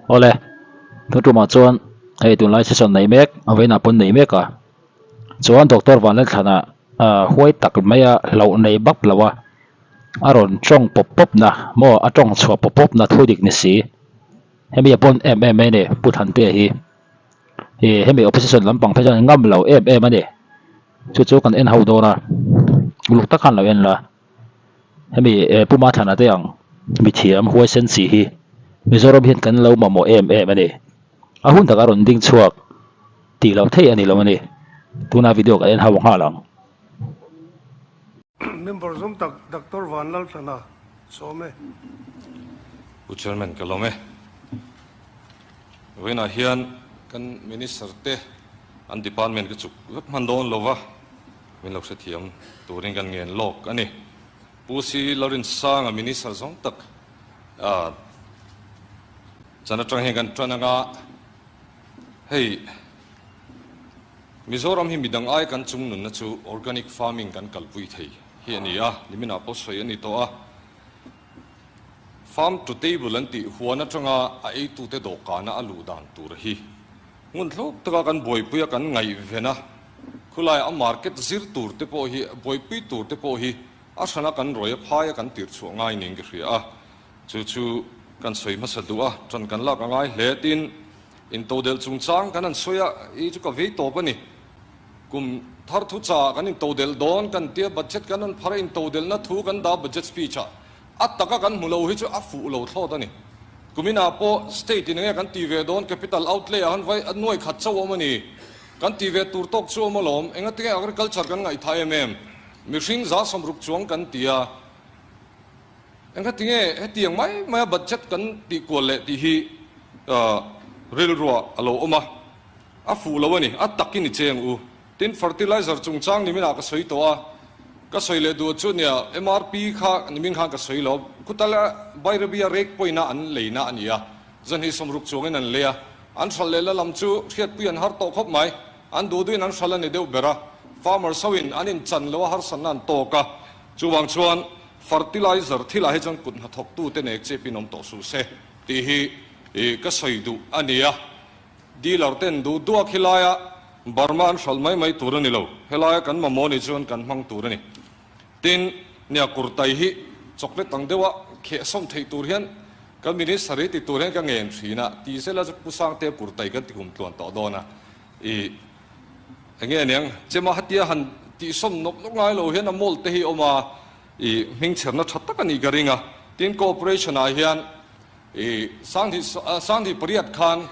Awle, tun tumah chuan hei tunlai session neih mek a vawiinah pawn neih mek a, chuan Doctor Vanlalthlana huai tak maia hlauh nei bap lo a, a rawn tawng pawp pawp na maw a tawng chhuah pawp pawp na thu dik ni si. Hemi a pawn em em mai a ni Pu Thantea hi. Ih hemi opposition lampang phei chuan an ngam lo em em a ni. Chu chu kan en ho dawn a, uluk tak khan lo en la. Hemi Pu Mathlana te ang mithiam huaisen si hi Mizoram hian kan lo mamawh em em a ni. A hun takah rawn ding chhuak tih loh theih a ni lo a ni. Tuna video kan en ho nghal ang. Member zawng tak Doctor Vanlalthlana sawm e. Pu Chairman ka lawm e. Vawiinah hian kan Minister te an department ka chuk vek hman dawn lova min lo hrethiam turin kan ngen lawk a ni. Pu Si Lalrinsanga Minister zawng tak chan atang hian kan tan anga hei Mizoram hi midang ai kan chung nunna chu organic farming kan kalpui thei hi a ni a, niminah pawh sawi a ni tawh a. Farm to table an tih huan atanga a eitute dawhkana a luh dan tur hi ngun thluk taka kan buaipui a kan ngaihven a, khulai a market zir tur te pawh hi buaipui tur te pawh hi a hrana kan rawi a phai a kan tirh chhuah ngai niin ka hria a, chu chu kan sawi hmasa duh a, ṭan kan lak a ngai hle tin Intodelh chungchang kan han sawi a, i chu ka vei tawp a ni. Kum thar thu chaah kan intodelh dawn kan tia budget kan rawn phar a, intodelhna thu kan dah budget speech ah a taka kan hmu lo hi chu a fuh lo thlawt a ni. Kuminah pawh state in enge kan ti ve dawn capital outlay ah khan vai nuai khat chauh awm a ni. Kan ti ve tur tawk chu awm alawm, engatinge agriculture kan ngaihthah em em? Mihring 160 chuang kan ti a. Engati nge hetiang mai maia budget kan tih kual leh tih hi rilruah a lo awm a, a fuh lo a ni, a takin i cheng u. Tin, fertilizer chungchang niminah ka sawi tawh a, ka sawi leh duh chu nia MRP kha nimin khan ka sawi lo, khutala Bairabia rek pawina an leina a ni a, 260 chuangin an lei a, an hralh lehna lam chu hriatpui an har tawh khawp mai, an duh duhin an hralh a ni deuh ber a, farmers hoin an inchan lo a harsatna an tawk a, chuvang chuan Fertilizer thilah hi chuan kut hnathawktute nek chep in awm tawh suh se tih hi ka sawi duh a ni a. Dealer ten duh duh a khilaia Burma an hralh mai mai tur a ni lo, helaia kan mamawh nih chuan kan hmang tur a ni. Tin, nia kurtai hi chocolate ang deuha kheh sawm theih tur hian kan minister hi ti tur hian ka ngen thin a, ti zela chu Pu Sangtea kurtai kan ti kum tluan tawh dawn a. Ih. Enge aniang, chema hatia han tihsawm nawk nawk ngai lo hian a mold te hi a awm a, ih hmingchherna tha tak a nih ka ring a. Tin, cooperation ah hian ih Sanghi Sanghi pariat khan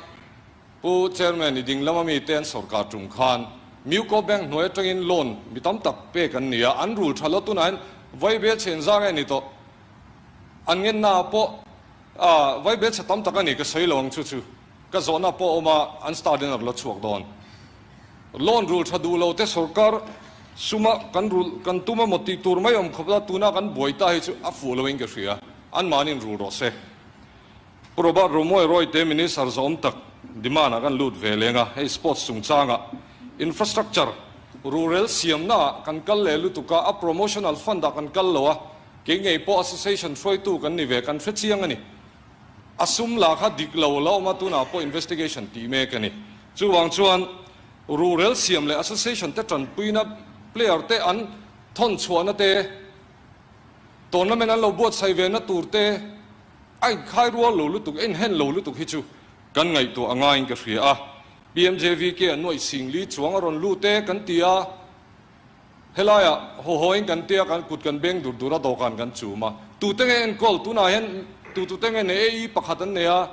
Pu Chairman i ding lama mi te an sawrkar tum khan Muco Bank hnuai atangin loan mi tam tak pek an ni a, an rul tha lo tunah hian vaibel chhen zang e ni tawh. An ngenna ah pawh ah vaibel chhe tam tak a ni ka sawi lo ang chu chu. Ka zawhna pawh a awm a, an star dinner la chhuak dawn. Loan rul tha duh lo te sorkar suma kan rul kan tum emaw tih tur mai awm khawp la, tuna kan buai ta hi chu a fuh lo in ka hria, anmahni in rul rawh se. Pu Robert Romoy Roy te Minister zawm tak demand ah kan lut ve leng a, hei sports chungchangah infrastructure rurel siamna ah kan kal leh lutuk a, a promotional fund ah kan kal lo a, kei ngei pawh association hruaitu kan ni ve, kan hre chiang a ni. A sum lah kha dik lo la awm a, tunah pawh investigation tih mek a ni. Chuvang chuan rural siam leh association te tanpuina player te an thawn chhuahna te, tournament an lo buatsaih ve na tur te a inkhai rual lo lutuk, a inhen lo lutuk hi chu kan ngaihtuah a ngaiin ka hria a. PMJVK a nuaih singli chuang a rawn lut e kan ti a. Helaiah haw hawiin kan tia kan kut kan beng dur dur a dawhkan kan chum a, tute nge enkawl? Tunah hian tu tute nge nei? AE pakhat an nei a,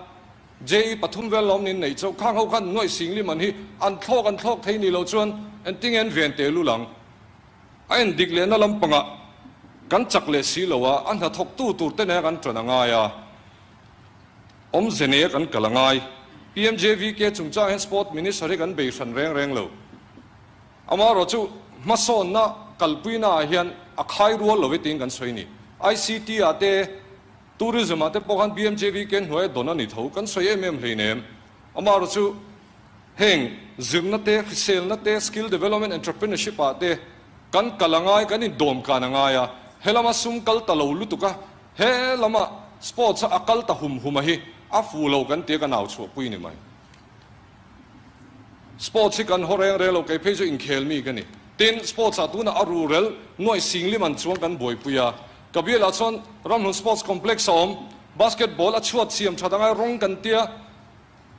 JE pathum vel lawm niin neih chauh. Khang ho khan nuaih singlim an hi an thlawk an thlawk thei ni lo chuan engtin nge an ven teh lul ang? A en dik lehna lampangah kan chak leh si lo a, a hnathawktu tur te nena kan ṭan a ngai a, awmze neia kan kal a ngai. PMJVK chungchang hian Sport Minister hi kan bei hran reng reng lo. Amaherawh chu hmasawnna kalpuina ah hian a khai rual lo e tiin kan sawi a ni. ICT ah te, Tourism ah te pawh khan BMJV ken hnuaia dawn a ni tho kan sawi em em hleinem. Amaherawh chu heng zirna te, hriselna te, skill development, entrepreneurship ah te kan kal a ngai, kan indawmkan a ngai a. He lama sum kal ta lo lutuk a, he lama sports a a kal ta hum hum a hi. a fu lo kan tia kan au chhuahpui ni mai. Sports hi kan haw reng reng lo, kei phei chu inkhel mi ka ni. Tin, sports ah tunah a rural nuaih singlim an chuang kan buaipui a. Ka bialah chuan Ramhlun Sports Complex a awm, basketball a chhuat siam that angai rawng kan tia,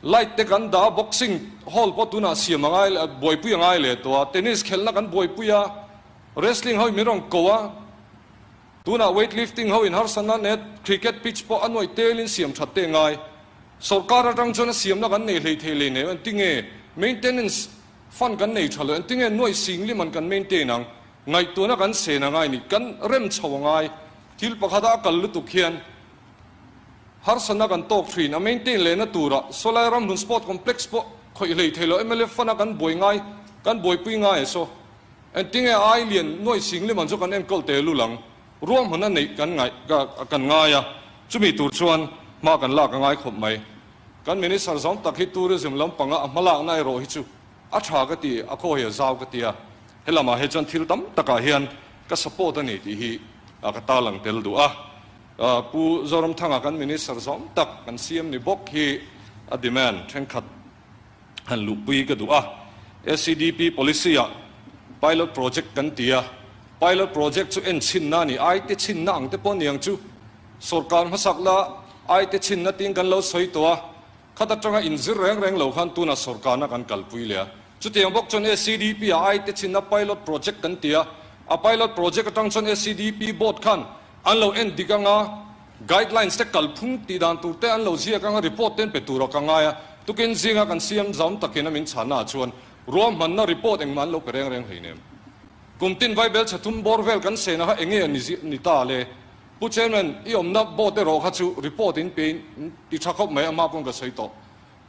light te kan dah a, boxing hall pawh tunah siam angai leh buaipui angai leh tawh a, tennis khelhna kan buaipui a, wrestling ho in min rawn ko a, tunah weightlifting ho in harsatna net, cricket pitch pawh a nuaih telin siam that te angai. Sorkar atang chuan a siamna kan nei hlei thei lei nei engti nge maintenance fund kan nei tha lo engti nge nuaih singlim an kan maintain ang ngaihtuahna kan sen a ngai ni kan rem chho a ngai thil pakhat a a kal lutuk hian harsatna kan tawk thin a maintain lehna turah sawlai ramhlun sport complex pawh khawih hlei thei lo mla fund a kan buai ngai kan buaipui ngai a saw engti nge ai lian nuaih singlim an chu kan enkawl telul ang. Ruahmanna neih kan ngaih kan ngai a, chumi tur chuan hma kan lak a ngai khawp mai. Kan Minister zawng tak hi tourism lampanga a hmalakna erawh hi chu a tha ka ti, a khaw hi a zau ka ti a, helamah hi chuan thil tam takah hian ka support a ni tih hi ka tarlang tel duh a. Pu Zoramthanga kan Minister zawng tak kan CM ni bawk hi a demand thenkhat han luhpui ka duh a. SEDP policy ah pilot project kan ti a, pilot project chu en chhinna a ni, ai te chhinna ang te pawh a ni ang chu. Sorkar hmasak la ai te chhinna tiin kan lo sawi tawh a, khat atanga inzir reng reng lo khan tunah sorkarna kan kalpui leh a. Chutiang bawk chuan SEDP ah ai te chhinna pilot project kan ti a, a pilot project atang chuan SEDP board khan an lo en dik anga, Guidelines te kalphung tih dan tur te an lo ziak anga report te an pe tur a ka ngai a, tukin zinga kan siam zam takin a min chhanna ah chuan ruahmanna report engmah an lo pe reng reng hleinem. Kum tin Vaibel chhe thum bawr vel kan sena kha enge a ni ni ta le? Pu Chairman, i awmna board erawh kha chu report in pe in ti tha khawp mai ama pawn ka sawi tawh.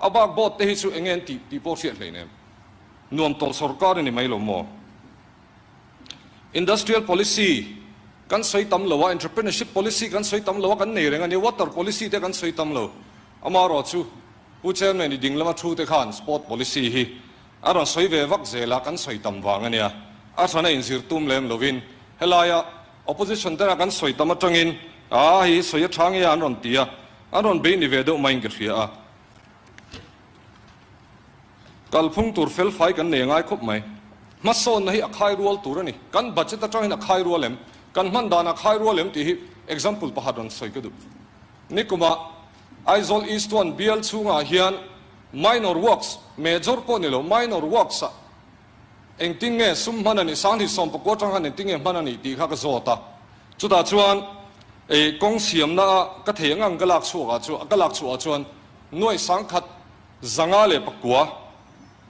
A bak board te hi chu enge an tih tih pawh hriat hleinem. Nuam tawh sorkar a ni mai lo maw? Industrial policy kan sawi tam lo a, entrepreneurship policy kan sawi tam lo a, kan nei reng a ni, water policy te kan sawi tam lo. Amaherawh chu Pu Chairman i ding lama thu te khan sport policy hi a rawn sawi ve vak zel a, kan sawi tam vang a nia. A hrana inzir tum lem lovin helaia opposition tena kan sawi tam atangin a hi sawi a tha nge a an rawn ti a, an rawn bei ni ve deuh maiin ka hria a. Kalphung tur felfai kan nei ngai khawp mai. Hmasawnna hi a khai rual tur a ni. Kan budget atangin a khai rual em? Kan hman dan a khai rual em tih hi example pakhat rawn sawi ka duh. Nikumah Aizawl East One bial chhungah hian minor works, major pawh ni lo, minor works ah engtin nge sum hman a nih, Sanghnih sawmpakua atang khan engtin nge hman a nih tih kha ka zawt a. Chutah chuan kawng siamna a ka thei ang ang ka lak chhuak ah chuan ka lak chhuah ah chuan nuaih sangkhat 509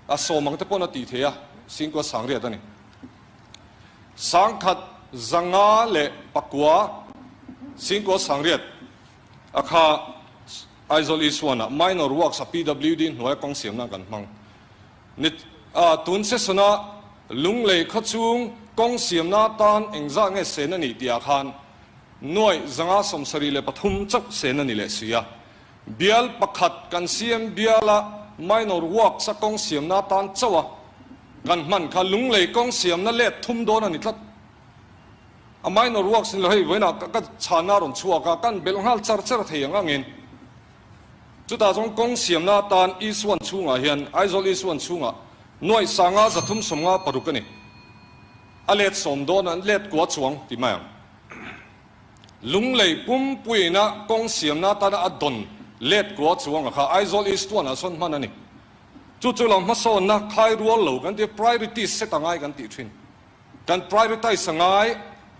a sawm ang te pawn a tih theih a, singkua sangriat a ni. 1000 509 singkua sangriat a kha Aizawl East One ah minor works a PWD hnuaia kawng siamna kan hmang ni. A tun session a Lunglei khawchhung kawng siamna atan engzah nge sen a nih tih ah khan nuaih 573 chauh sen a ni leh si a. Bial pakhat kan siam biala minor works a kawng siamna atan chauh a kan hman kha Lunglei kawng siamna let thum dawn a ni tlat. A minor works ni lo hei vawiinah ka chhanna a rawn chhuak a, kan belh nghal char char thei ang angin chutah chuan kawng siamna atan East One chhungah hian Aizawl East One chhungah nuaih sanga 356 a ni. A let sawm dawn a, let kua chuang ti mai ang. Lunglei pumpuiina kawng siamna atana a dawn let kua chuang a kha Aizawl East One ah sawn hman a ni. Chu chu lo hmasawnna khai rual lo kan ti a, priority set a ngai kan tih thin. Kan prioritize a ngai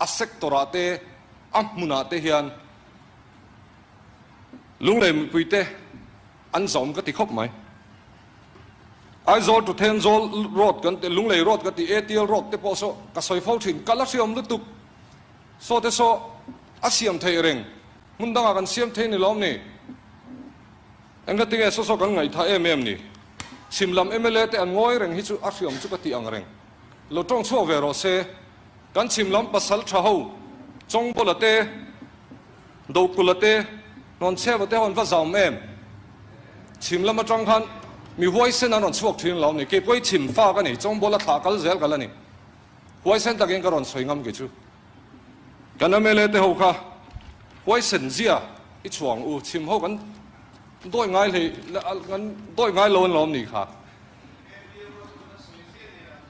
a sector ah te a hmunah te hian Lunglei mipui te an zawm ka ti khawp mai. Aizawl to Thenzawl road kan ti, Lunglei road ka ti, ATL road te pawh saw ka sawi fo thin, kal a hriawm lutuk. Saw te saw a siam theih reng, hmun dangah kan siam thei ni lawm ni? Engka tinge saw saw kan ngaihthah em em ni? Chhim lam mla te an ngawi reng hi chu a hriam chu ka tih ang reng. Lo tawng chhuak ve rawh se. Kan chhim lam pasal tha ho, Chawngbawla te, Dokula te, Hnawnchheva te ho an va zam em? Chhim lam atang khan mi huaisen an rawn chhuak thin lawm ni? Keipawh hi chhim fa ka ni, Chawngbawla thlah kal zel ka la ni. Huaisen takin ka rawn sawi ngam kei chu. Kan mla te ho kha huaisen zia i chhuang u, chhim ho kan. Dawi ngai hlei kan dawi ngai lo an lawm ni kha.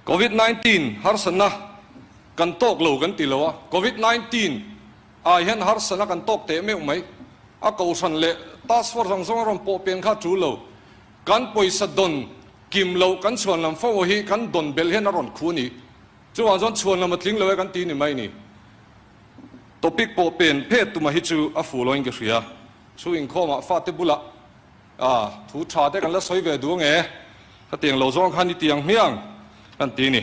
Covid 19 harsatna kan tawk lo kan ti lo a, Covid 19 ah hian harsatna kan tawk teh meuh mai. A kohhran leh task force ang zawng a rawn pawh pian kha a tul lo. Kan pawisa dawn kim loh kan chhuan lam fo hi kan dawn belh hian a rawn khu a ni. Chuvang chuan chhuan lam a tling lo e kan ti ni mai ni. Topic pawh pen phet tuma hi chu a fuh loin ka hria. Chu inkhawmah fate bulah ah thu tha te kan la sawi ve duh ange, khatiang lo zawng khan i tiang hmiang kan ti ni.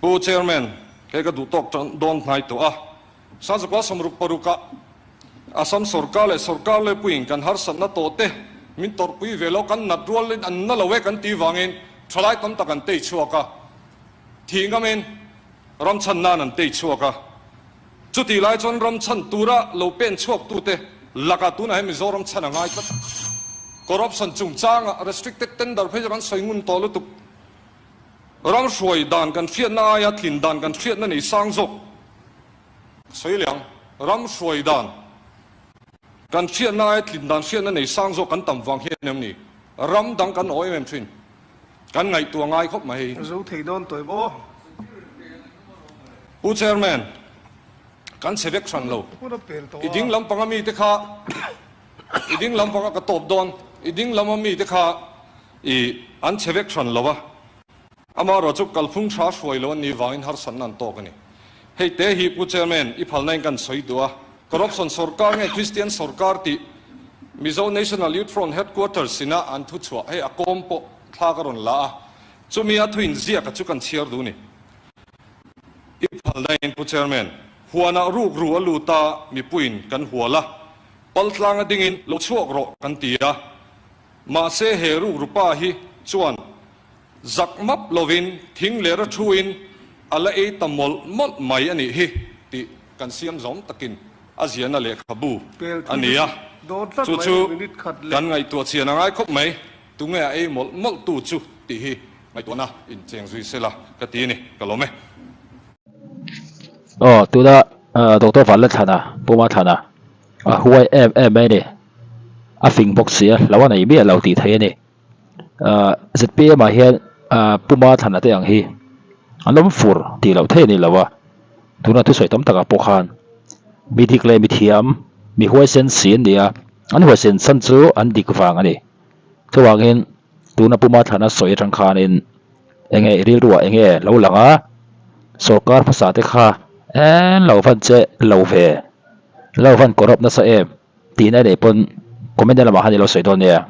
Pu Chairman, kei ka duh tawk tan dawn hnai tawh a, Sazakua 66 ah Assam sorkar leh sorkar lepuiin kan harsatna tawh te min tawrhpui ve lo, kan nat rualin an na lo e kan tih vangin thalai tam tak an tei chhuak a, thih ngamin ram chhan nan an tei chhuak a. Chutih lai chuan ram chhan tura lo pen chhuak tute lakah tunah hian Mizoram chhan a ngai tlat. Corruption chungchanga restricted tender phei chu kan sawi ngun tawh lutuk. Ram hruai dan kan hriatna aia tlin dan kan hriatna nei sang zawk sawi leh ang. Ram hruai dan kan hriatna aia tlin dan hriatna nei sang zawk kan tam vang hian em ni? Ram dang kan aw em em thin. Kan ngaihtuah ngai khawp mai hei. Zo thei dawn tawih maw? Pu Chairman, kan chhe vek hran lo. I ding lampanga mite kha, i ding lampanga ka tawp dawn, i ding lama mite kha i an chhe vek hran lo a. Amaherawh chu kalphung hra hruai lo an nih vangin harsatna an tawk a ni. Hei te hi Pu Chairman, i phalna in kan sawi duh a. Corruption sorkar nge Christian sorkar tih Mizo National Youth Front Headquarters ina an thu chhuah hei a kawm pawh thla ka rawn la a, chumi a thuin ziak a chu kan chhiar duh ni. I phalna in Pu Chairman, huanah ruk ru a lut a mipuiin kan hual a, pal tlang a dingin lo chhuak rawh kan ti a, mahse he ruk ru pa hi chuan Zak map lovin thing leh ra thuin a la ei ta mawlh mawlh mai a nih hi tih kan siam zawm takin a ziahna lehkhabu a ni a, chu chu kan ngaihtuah chian a ngai khawp mai, tunge a ei mawlh mawlh tu chu tih hi ngaihtuahna incheng zui sela ka ti a ni, ka lawm e. Aw, tuna Doctor Vanlalthlana, Pu Mathlana, a huai em em mai a ni, a fing bawk si a, hlo a nei miah lo tih theih a ni. Ahh zpm ah hian ahh puma thlan te ang hi an awm fur tih loh theih a ni lo a, tuna thusawi tam takah pawh khan mi dik leh mi thiam mi huaisen si an ni a, an huaisen chhan chu an dik vang a ni. Chuvangin tuna puma thlana sawi atang khanin eng nge i rilruah eng nge lo lang a, sawrkar hmasa te kha en lo van che lo ve, lo van corrupt nasa em tihna nei pawn comment lamah khan i lo sawi dawn nia.